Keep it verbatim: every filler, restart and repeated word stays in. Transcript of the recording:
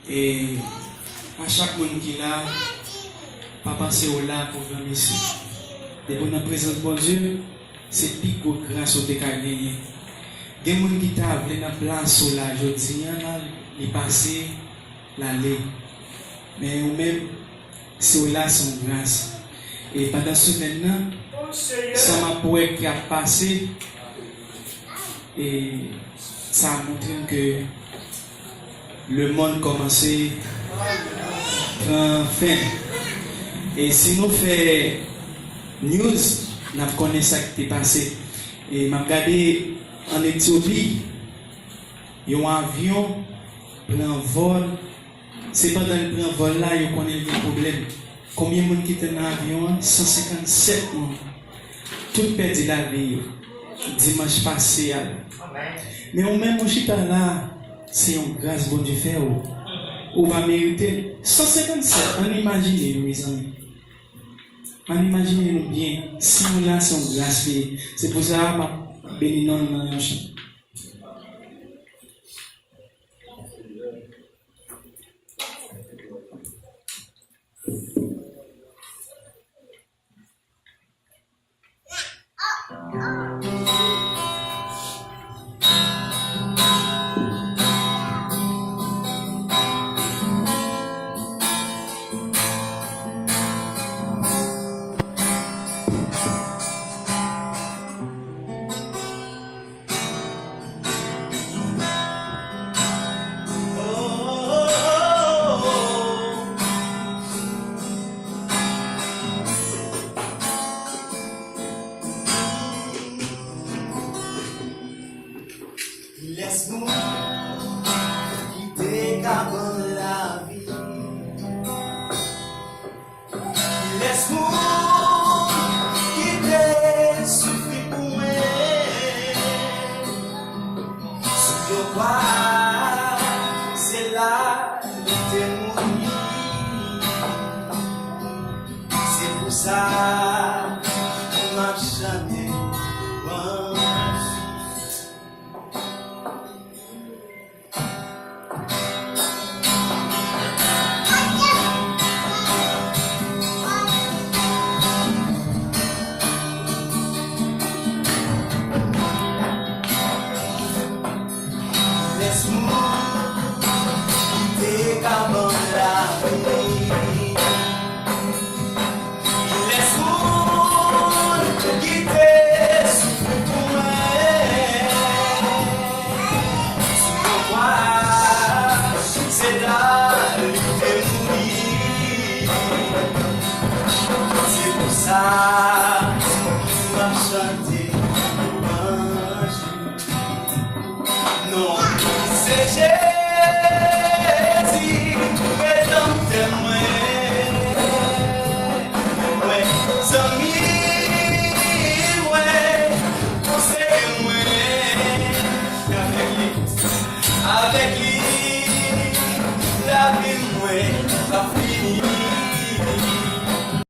E a chak moun ki la, pa panse w la pou granmesi. Depi w nan prezans Bondye, se pi gwo gras ou te ka genyen. Gen moun ki ta vle nan plas ou la jodi a, li pase, l ale. Men ou menm, si w la, se yon gras. E pandan semèn nan, sa m ap wè ki ap pase, e sa montre m ke lemonn kòmanse pran fen. E si nou fè news, n ap konnen sa k te pase. E m ap gade ann Etyopi, yon avyon pran vòl. Se pandan l pran vòl la, yo konnen l gen pwoblèm. Konbyen moun ki te nan avyon an? San senkannsèt moun. Tout pèdi lavi yo dimanch pase a la. Men ou menm ou chita la, se yon gras Bondye fè w. Ou pa merite l. San senkannsèt, ann imajine yo, mezanmi. Ann imajine nou byen. Si nou la, se yon gras li ye. Se pou sa, m ap beni non l nan yon chan. Kilès moun ki te ka ban m lavi? Kilès moun ki te soufri pou mwen? Sou yon kwa, se la li te mouri. Se pou sa m ap chante lwanj. Kilès moun ki te ka ban m lavi? Kilès moun ki te soufri pou mwen? Sou yon kwa, se la li te mouri. Se pou sa m ap chante lwanj. Non, se Jezi, redanmtè mwen. Mwen, zanmi mwen, konseye mwen. Avèk li, avèk li,